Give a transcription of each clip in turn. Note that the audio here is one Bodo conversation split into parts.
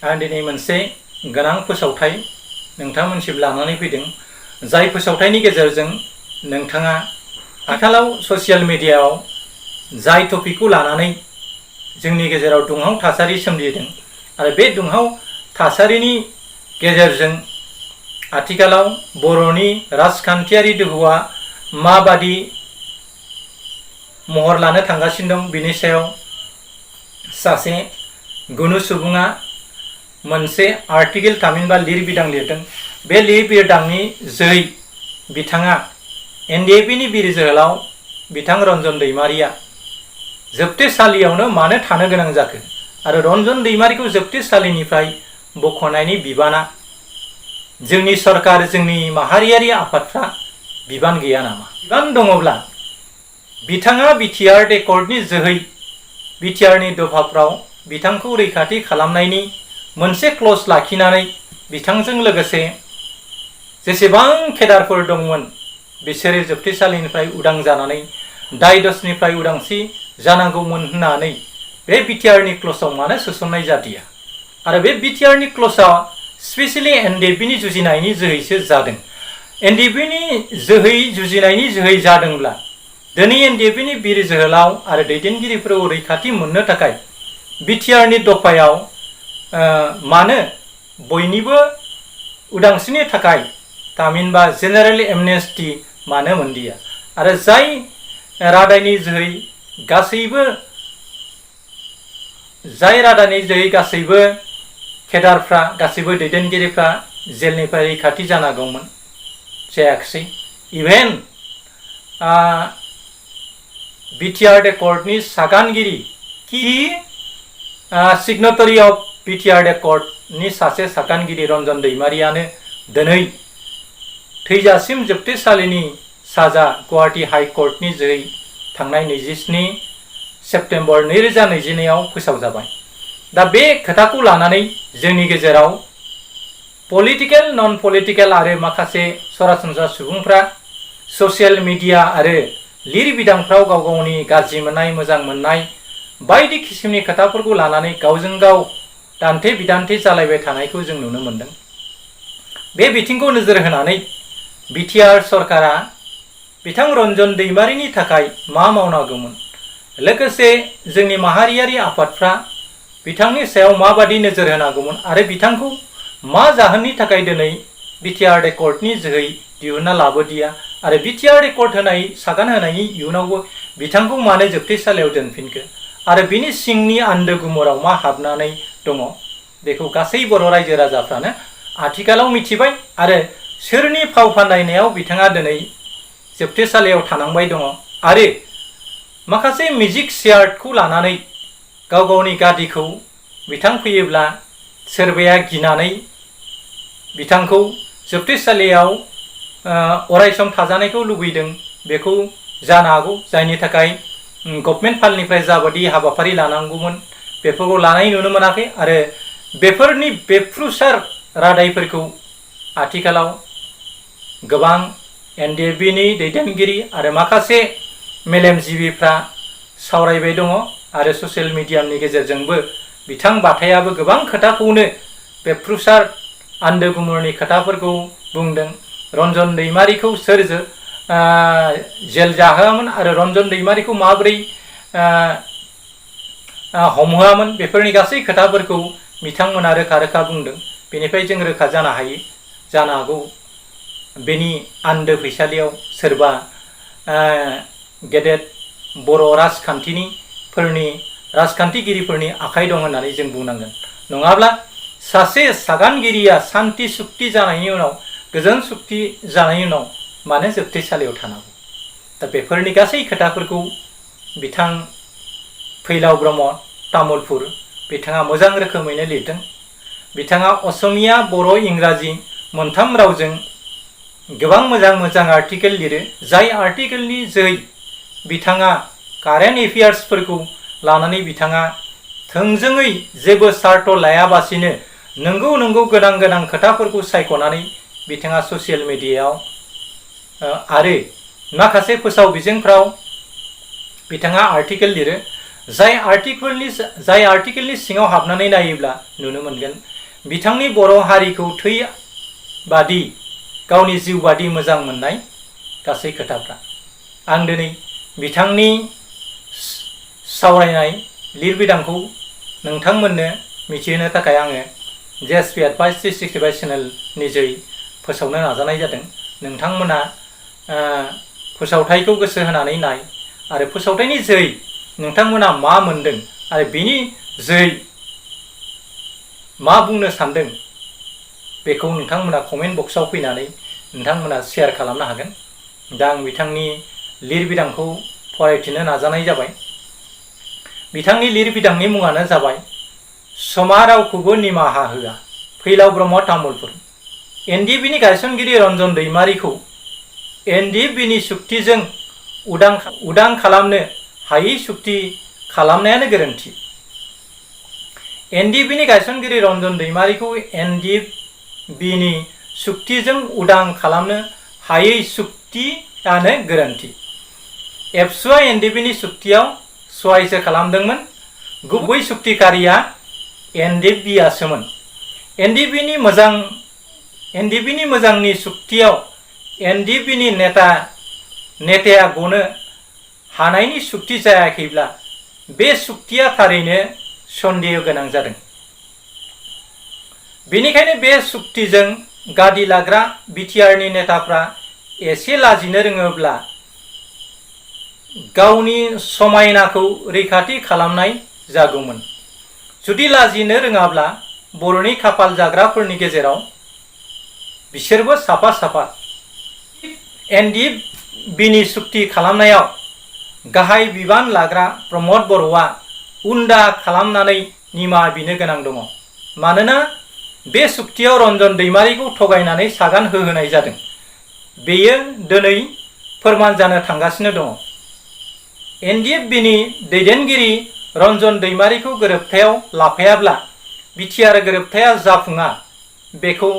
आं दिनै मोनसे गोनां फोसावथाय नोंथांमोनसिम लानानै फैदों। जाय फोसावथायनि गेजेरजों नोंथाङा आथिखालाव ससियेल मिडियायाव जाय टपिकखौ लानानै जोंनि गेजेराव दुंहाव थासारि सोमजिदों आरो बे दुंहाव थासारिनि गेजेरजों आथिखालाव बर'नि राजखान्थियारि दोहौआ माबादि महर लानो थांगासिनो दं बिनि सायाव सासे गुनु सुबुङा मोनसे आर्टिकेल थामहिनबा लिरबिदां लिरदों। बे लिरबिदांनि जोहै बिथाङा एनडिएफबिनि बिर जोहोलाव बिथां रन्जन दैमारिया जोबथेसालियावनो मानो थानो गोनां जाखो आरो रन्जन दैमारिखौ जोबथेसालिनिफ्राय बख'नायनि बिबाना जोंनि सरकार जोंनि माहारियारि आफादफ्रा बिबान गैया नामा? बिबान दङब्ला बिथाङा बिटिआर एकर्डनि जोहै बिटिआरनि दफाफ्राव बिथांखौ रैखाथि खालामनायनि मोनसे क्लज लाखिनानै बिथांजों लोगोसे जेसेबां केडारफोर दंमोन बिसोरो जोबथेसालिनिफ्राय उदां जानानै दाय दसनिफ्राय उदांस्रि जानांगौमोन होननानै बे बिटिआरनि क्लजआव मानो सोसननाय जादिया आरो बे बिटिआरनि क्लजआ स्पेसियेलि एनडिएफबिनि जुजिनायनि जोहैसो जादों। एनडिएफबिनि जोहै जुजिनायनि जोहै जादोंब्ला दिनै एनडिएफबिनि बिर जोहोलाव आरो दैदेनगिरिफोरखौ रैखाथि मोननो थाखाय बिटिआरनि दफायाव मानो बयनिबो उदांस्रिनि थाखाय थामहिनबा जेनेरेल एमनेस्टि मानो मोनदिया आरो जाय रादायनि जोहै गासैबो केडारफ्रा गासैबो दैदेनगिरिफ्रा जेलनिफ्राय रैखाथि जानांगौमोन जायाखिसै। इभेन बिटिआर एकर्डनि सागानगिरि सिगनेटरि अफ बिटिआर एकर्डनि सासे सागानगिरि रन्जन दैमारियानो दिनै थैजासिम जोबथेसालिनि साजा गुवाहाटी हाइकर्टनि जोहै थांनाय 27 सेप्तेम्बर 2022 फोसावजाबाय। दा बे खोथाखौ लानानै जोंनि गेजेराव पलिटिकेल नन पलिटिकेल आरो माखासे सरासनस्रा सुबुंफ्रा ससियेल मिडिया आरो लिरबिदांफ्राव गाव गावनि गाज्रि मोननाय मोजां मोननाय बायदि किसिमनि खोथाफोरखौ लानानै गावजों गाव दान्थे बिदान्थे जालायबाय थानायखौ जों नुनो मोनदों। बे बिथिंखौ नोजोर होनानै बिटिआर सरकारा बिथां रन्जन दैमारिनि थाखाय मा मावनांगौमोन लोगोसे जोंनि माहारियारि आफादफ्रा बिथांनि सायाव माबादि नोजोर होनांगौमोन आरो बिथांखौ मा जाहोननि थाखाय दिनै बिटिआर एकर्डनि जोहै दिहुनना लाबोदिया आरो बिटिआर एकर्ड होनाय सागान होनायनि इयुनावबो बिथांखौ मानो जोबथेसालियाव दोनफिनखो आरो बिनि सिंनि आन्दो गुमुराव मा हाबनानै दङ बेखौ गासै बर' रायजो राजाफ्रानो आथिखालाव मिथिबाय आरो सोरनि फाव फान्दायनायाव बिथाङा दिनै जोबथेसालियाव थानांबाय दङ आरो माखासे मिउजिक चेयारखौ लानानै गाव गावनि गादिखौ बिथां फैयोब्ला सोरबाया गिनानै बिथांखौ जोबथेसालियाव अरायसम थाजानायखौ लुबैदों बेखौ जानो हागौ जायनि थाखाय गभर्नमेन्ट फान्डनिफ्राय जाबादि हाबाफारि लानांगौमोन बेफोरखौ लानाय नुनो मोनाखै आरो बेफोरनि बेफ्रुसार रादायफोरखौ आथिखालाव गोबां एनडिएफबिनि दैदेनगिरि आरो माखासे मेलेमजिबिफ्रा सावरायबाय दङ आरो ससियेल मिडियानि गेजेरजोंबो बिथां बाथायाबो गोबां खोथाखौनो बेफ्रुसार आन्दो गुमुरनि खोथाफोरखौ बुंदों। रन्जन दैमारिखौ सोर जेल जाहोआमोन आरो रन्जन दैमारिखौ माबोरै हमहोआमोन बेफोरनि गासै खोथाफोरखौ बिथांमोना रोखा रोखा बुंदों। बेनिफ्राय जों रोखा जानो हागौ बेनि आन्दो फैसालियाव सोरबा गेदेर बर' राजखान्थिगिरिफोरनि आखाइ दं होननानै जों बुंनांगोन। नङाब्ला सासे सागानगिरिया सान्ति सुक्ति जानायनि उनाव गोजोन सुक्ति जानायनि उनाव मानो जोबथेसालियाव थानांगौ? दा बेफोरनि गासै खोथाफोरखौ बिथां फैलाव ब्रह्म तामुलपुर बिथाङा मोजां रोखोमैनो लिरदों। बिथाङा असमिया बर' इंराजि मोनथाम रावजों गोबां मोजां आर्टिकेल लिरो जाय आर्टिकेलनि जोहै बिथाङा कारेन्ट एफेयार्सफोरखौ लानानै बिथाङा थोंजोङै जेबो सार्थ लायाबासिनो नंगौ गोनां खोथाफोरखौ सायख'नानै बिथाङा ससियेल मिडियायाव आरो माखासे फोसाव बिजोंफ्राव बिथाङा आर्टिकेल लिरो जाय आर्टिकेलनि सिङाव हाबनानै नायोब्ला नुनो मोनगोन बिथांनि बर' हारिखौ थै बादि गावनि जिउ बादि मोजां मोननाय गासै खोथाफ्रा। आं दिनै बिथांनि सावरायनाय लिरबिदांखौ नोंथांमोननो मिथिहोनो थाखाय आङो JSP Advice 365 चेनेलनि जोहै फोसावनो नाजानाय जादों। नोंथांमोना फोसावथायखौ गोसो होनानै नाय आरो फोसावथायनि जोहै नोंथांमोना मा मोनदों आरो बेनि जोहै मा बुंनो सानदों बेखौ नोंथांमोना कमेन्ट बक्सआव फैनानै नोंथांमोना शेयार खालामनो हागोन। दा आं बिथांनि लिरबिदांखौ फरायथिनो नाजानाय जाबाय। बिथांनि लिरबिदांनि मुङानो जाबाय समा रावखौबो निमाहा होआ। फैलाव ब्रह्म तामुलपुर। NDPनि गायसनगिरि रन्जन दैमारिखौ NDPनि सुक्तिजों उदां खालामनो हायै सुक्ति खालामनायानो गोरोन्थि। NDPनि गायसनगिरि रन्जन दैमारिखौ NDPनि सुक्तिजों उदां खालामनो हायै सुक्तियानो गोरोन्थि। एबसुआ NDPनि सुक्तियाव सहायसो खालामदोंमोन। गुबै सुक्तिकारिया NDPआसोमोन। NDPनि मोजांनि सुक्तियाव NDPनि नेताया गनो हानायनि सुक्ति जायाखैब्ला बे सुक्तिया थारैनो सन्देह गोनां जादों। बेनिखायनो बे सुक्तिजों गादि लाग्रा बिटिआरनि नेताफ्रा एसे लाजिनो रोङोब्ला गावनि समायनाखौ रैखाथि खालामनाय जागौमोन। जुदि लाजिनो रोङाब्ला बर'नि खाफाल जाग्राफोरनि गेजेराव बिसोरबो साफा NDPनि सुक्ति खालामनायाव गाहाय बिबान लाग्रा प्रमद बर'आ उनदा खालामनानै निमाहा बिनो गोनां दङ। मानोना बे सुक्तियाव रन्जन दैमारिखौ थगायनानै सागान होहोनाय जादों। बेयो दिनै फोरमान जानो थांगासिनो दङ। NDPनि दैदेनगिरि रन्जन दैमारिखौ गोरोबथायाव लाफायाब्ला बिटिआर गोरोबथाया जाफुङा बेखौ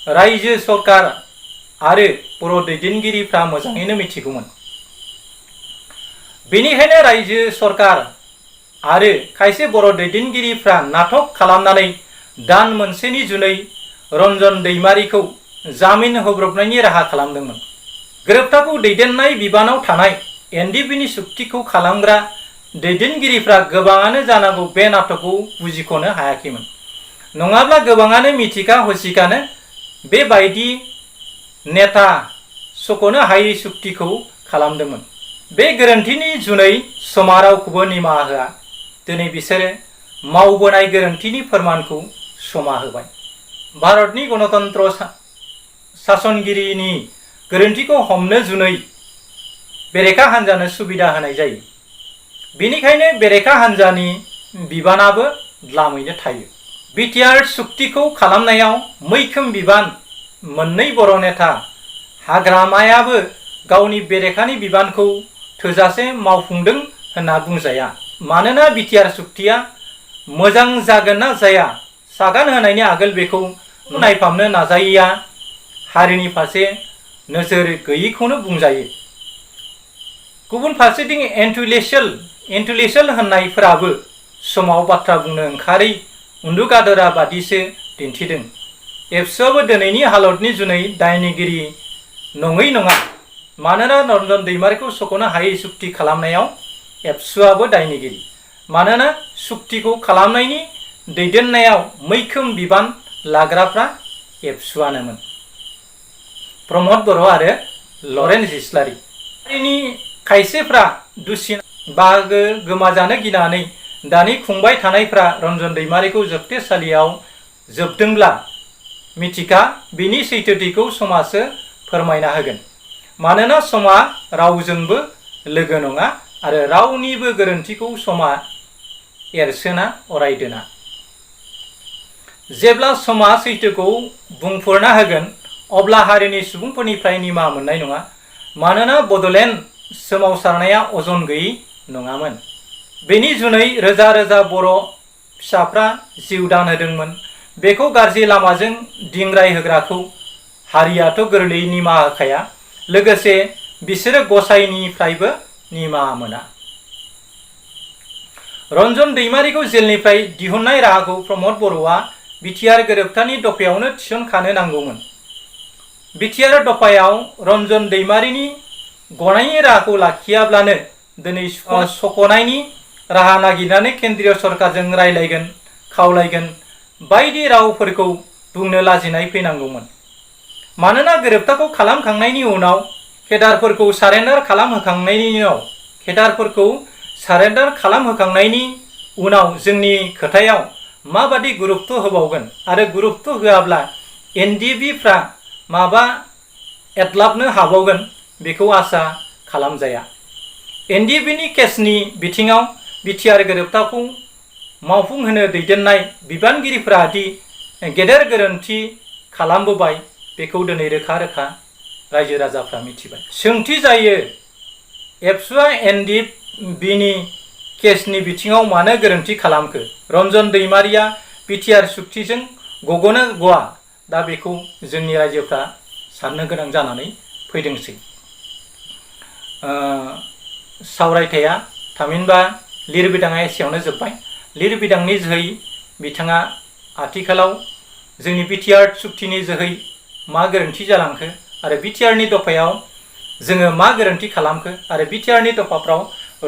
रायजो सरकार आरो बर' दैदेनगिरिफ्रा मोजाङैनो मिथिगौमोन। बेनिखायनो रायजो सरकार आरो खायसे बर' दैदेनगिरिफ्रा नाटक खालामनानै दान मोनसेनि जुनै रन्जन दैमारिखौ जामिन होब्रबनायनि राहा खालामदोंमोन। गोरोबथाखौ दैदेननाय बिबानाव थानाय NDPनि सुक्तिखौ खालामग्रा दैदेनगिरिफ्रा गोबाङानो जानांगौ बे नाटकखौ बुजिख'नो हायाखैमोन। नङाब्ला गोबाङानो मिथिखा हसिखानो बेबायदि नेता सख'नो हायै सुक्तिखौ खालामदोंमोन। बे गोरोन्थिनि जुनै समा रावखौबो निमाहा होआ। दिनै बिसोरो मावबोनाय गोरोन्थिनि फोरमानखौ समा होबाय। भारतनि गणतन्त्र सासनगिरिनि गोरोन्थिखौ हमनो जुनै बेरेखा हान्जानो सुबिदा होनाय जायो। बेनिखायनो बेरेखा हान्जानि बिबानाबो द्लामैनो थायो। बिटिआर सुक्तिखौ खालामनायाव मैखोम बिबान मोननै बर' नेता हाग्रामायाबो गावनि बेरेखानि बिबानखौ थोजासे मावफुंदों होनना बुंजाया। मानोना बिटिआर सुक्तिया मोजां जागोन ना जाया सागान होनायनि आगोल बेखौ नायफामनो नाजायैया हारिनि फारसे नोजोर गैयैखौनो बुंजायो। गुबुन फारसेथिं एन्टुलेसियल होननायफोराबो समाव बाथ्रा बुंनो ओंखारै उन्दुगादोरा बादिसो दिन्थिदों। एबसुआबो दिनैनि हालतनि जुनै दायनिगिरि नङै नङा। मानोना रन्जन दैमारिखौ सख'नो हायै सुक्ति खालामनायाव एबसुआबो दायनिगिरि। मानोना सुक्तिखौ खालामनायनि दैदेननायाव मैखोम बिबान लाग्राफ्रा एबसुआनोमोन। प्रमद बर' आरो लरेन्स इस्लारि। हारिनि खायसेफ्रा दुसिन बाहागो गोमाजानो गिनानै दानि खुंबाय थानायफ्रा रन्जन दैमारिखौ जोबथेसालियाव जोबदोंब्ला मिथिखा बिनि सैथोथिखौ समासो फोरमायना होगोन। मानोना समा रावजोंबो लोगो नङा आरो रावनिबो गोरोन्थिखौ समा एरसोना अरायदोना। जेब्ला समा सैथोखौ बुंफोरना होगोन अब्ला हारिनि सुबुंफोरनिफ्राय निमाहा मोननाय नङा। मानोना बड'लेण्ड सोमावसारनाया अजन गैयै नङामोन। बेनि जुनै रोजा रोजा बर' फिसाफ्रा जिउ दान होदोंमोन। बेखौ गाज्रि लामाजों दिंग्राय होग्राखौ हारियाथ' गोरलैयै निमाहा होखाया। लोगोसे बिसोरो गसाइनिफ्रायबो निमाहा मोना। रन्जन दैमारिखौ जेलनिफ्राय दिहुननाय राहाखौ प्रमद बर'आ बिटिआर गोरोबथानि दफायावनो थिसनखानो नांगौमोन। बिटिआर दफायाव रन्जन दैमारिनि गनायनि राहाखौ लाखियाब्लानो दिनै सख'नायनि राहा नागिरनानै केन्द्रीय सरकारजों रायलायगोन, खावलायगोन बायदि रावफोरखौ बुंनो लाजिनाय फैनांगौमोन। मानोना गोरोबथाखौ खालामखांनायनि उनाव केडारफोरखौ सारेन्डार खालामहोखांनायनि उनाव जोंनि खोथायाव माबादि गुरुत्व होबावगोन आरो गुरुत्व होआब्ला एनडिएफबिफ्रा माबा एदलाबनो हाबावगोन बेखौ आसा खालामजाया। एनडिएफबिनि केसनि बिथिङाव बिटिआर गोरोबथाखौ मावफुंहोनो दैदेननाय बिबानगिरिफोरा दि गेदेर गोरोन्थि खालामबोबाय बेखौ दिनै रोखा रोखा रायजो राजाफ्रा मिथिबाय। सोंथि जायो, एबसुआ एनडिएफबिनि केसनि बिथिङाव मानो गोरोन्थि खालामखो? रन्जन दैमारिया बिटिआर सुक्तिजों गगोना गवा? दा बेखौ जोंनि रायजोफ्रा साननो गोनां जानानै फैदोंसै। सावरायथाया थामहिनबा लिरबिदाङा एसेयावनो जोब्बाय। लिरबिदांनि जोहै बिथाङा आथिखालाव जोंनि बिटिआर सुक्तिनि जोहै मा गोरोन्थि जालांखो आरो बिटिआरनि दफायाव जोङो मा गोरोन्थि खालामखो आरो बिटिआरनि दफाफ्राव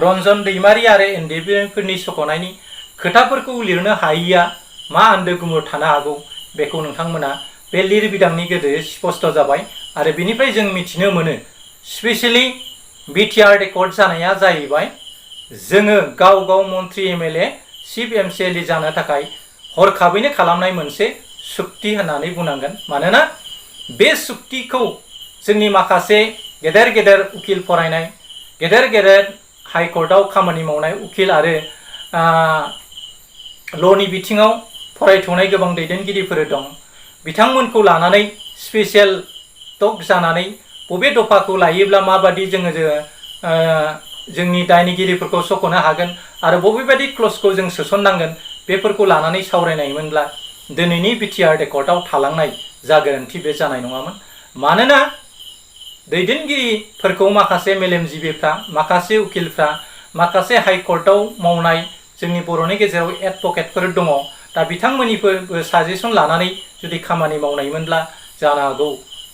रन्जन दैमारि आरो एनडिएफबिफोरनि सख'नायनि खोथाफोरखौ लिरनो हायैया मा आन्दो गुमुर थानो हागौ बेखौ नोंथांमोना बे लिरबिदांनि गेजेरजों स्पष्ट जाबाय। आरो बिनिफ्राय जों मिथिनो मोनो स्पेसियेलि बिटिआर रेकर्ड जानाया जाहैबाय जोङो गाव गाव मन्त्रि एमएलए चिफ एमसिएलए जानो थाखाय हरखाबैनो खालामनाय मोनसे सुक्ति होननानै बुंनांगोन। मानोना बे सुक्तिखौ जोंनि माखासे गेदेर गेदेर उकिल फरायनाय, गेदेर गेदेर हाइकर्टआव खामानि मावनाय उकिल आरो ल'नि बिथिङाव फरायथ'नाय गोबां दैदेनगिरिफोर दं। बिथांमोनखौ लानानै स्पेसियेल टक जानानै बबे दफाखौ लायोब्ला माबादि जोङो जोंनि दायनिगिरिफोरखौ सख'नो हागोन आरो बबेबायदि क्लजखौ जों सोसननांगोन बेफोरखौ लानानै सावरायनायमोनब्ला दिनैनि बिटिआर रेकर्डआव थालांनाय जा गोरोन्थि बे जानाय नङामोन। मानोना दैदेनगिरिफोरखौ माखासे मेलेमजिबिफ्रा, माखासे उकिलफ्रा, माखासे हाइकर्टआव मावनाय जोंनि बर'नि गेजेराव एडभकेटफोर दङ। दा बिथांमोननिबो साजेसन लानानै जुदि खामानि मावनायमोनब्ला जानो हागौ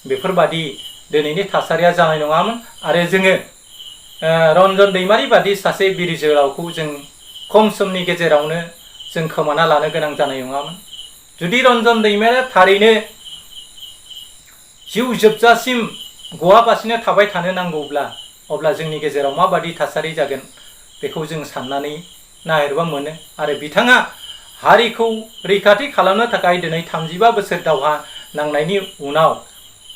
बेफोरबादि दिनैनि थासारिया जानाय नङामोन आरो जोङो रन्जन दैमारि बादि सासे बिर जोहोलावखौ जों खम समनि गेजेरावनो जों खोमाना लानो गोनां जानाय नङामोन। जुदि रन्जन दैमारिया थारैनो जिउ जोबजासिम गवाबासिनो थाबाय थानो नांगौब्ला अब्ला जोंनि गेजेराव माबादि थासारि जागोन बेखौ जों साननानै नायहरबा मोनो। आरो बिथाङा हारिखौ रैखाथि खालामनो थाखाय दिनै 35 बोसोर दावहा नांनायनि उनाव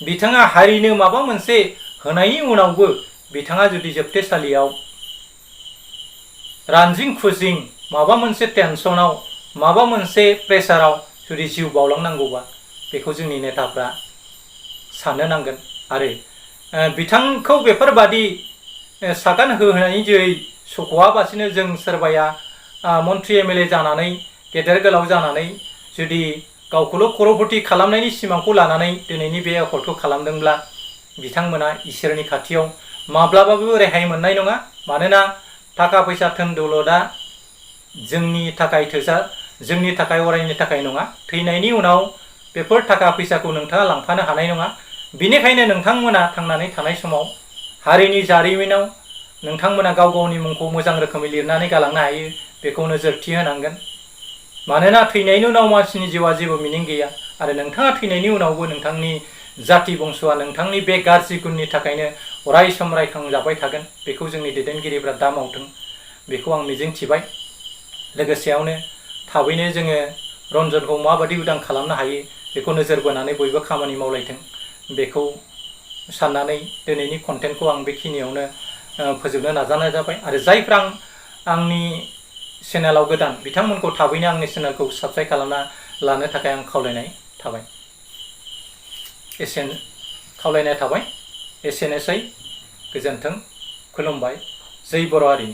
बिथाङा हारिनो माबा मोनसे होनायनि उनावबो बिथाङा जुदि जोबथेसालियाव रानजिं खुजिं माबा मोनसे टेनसनाव, माबा मोनसे प्रेसाराव जुदि जिउ बावलांनांगौबा बेखौ जोंनि नेताफ्रा साननो नांगोन। आरो बिथांखौ बेफोरबादि सागान होनायनि जोहै सख'आबासिनो जों सोरबाया मन्त्रि एमएलए जानानै गेदेर गोलाव जानानै जुदि गावखौल' खर'पति खालामनायनि सिमांखौ लानानै दिनैनि बे एकर्डखौ खालामदोंब्ला बिथांमोना इसोरनि खाथियाव माब्लाबाबो रेहाय मोननाय नङा। मानोना थाखा फैसा धोन दौलतआ जोंनि थाखाय अरायनि थाखाय नङा। थैनायनि उनाव बेफोर थाखा फैसाखौ नोंथाङा लांफानो हानाय नङा। बिनिखायनो नोंथांमोना थांनानै थानाय समाव हारिनि जारिमिनाव नोंथांमोना गाव गावनि मुंखौ मोजां रोखोमै लिरनानै गालांनो हायो बेखौ नोजोरथि होनांगोन। मानोना थैनायनि उनाव मानसिनि जिउआ जेबो मिनिं गैया आरो नोंथाङा थैनायनि उनावबो नोंथांनि जाति बंस'आ नोंथांनि बे गाज्रि गुननि थाखायनो अराय सम रायखांजाबाय थागोन। बेखौ जोंनि दैदेनगिरिफ्रा दा मावथों बेखौ आं मिजिंथिबाय। लोगोसेयावनो थाबैनो जोङो रन्जनखौ माबादि उदां खालामनो हायो बेखौ नोजोर बोनानै बयबो खामानि मावलायथों बेखौ साननानै दिनैनि कन्टेन्टखौ आं बेखिनियावनो फोजोबनो नाजानाय जाबाय। आरो जायफ्रा आंनि चेनेलाव गोदान बिथांमोनखौ थाबैनो आंनि चेनेलखौ साबस्क्राइब खालामना लानो थाखाय आं खावलायनाय थाबाय। एसेनोसै, गोजोन्थों, खुलुमबाय, जै बर' हारिनि।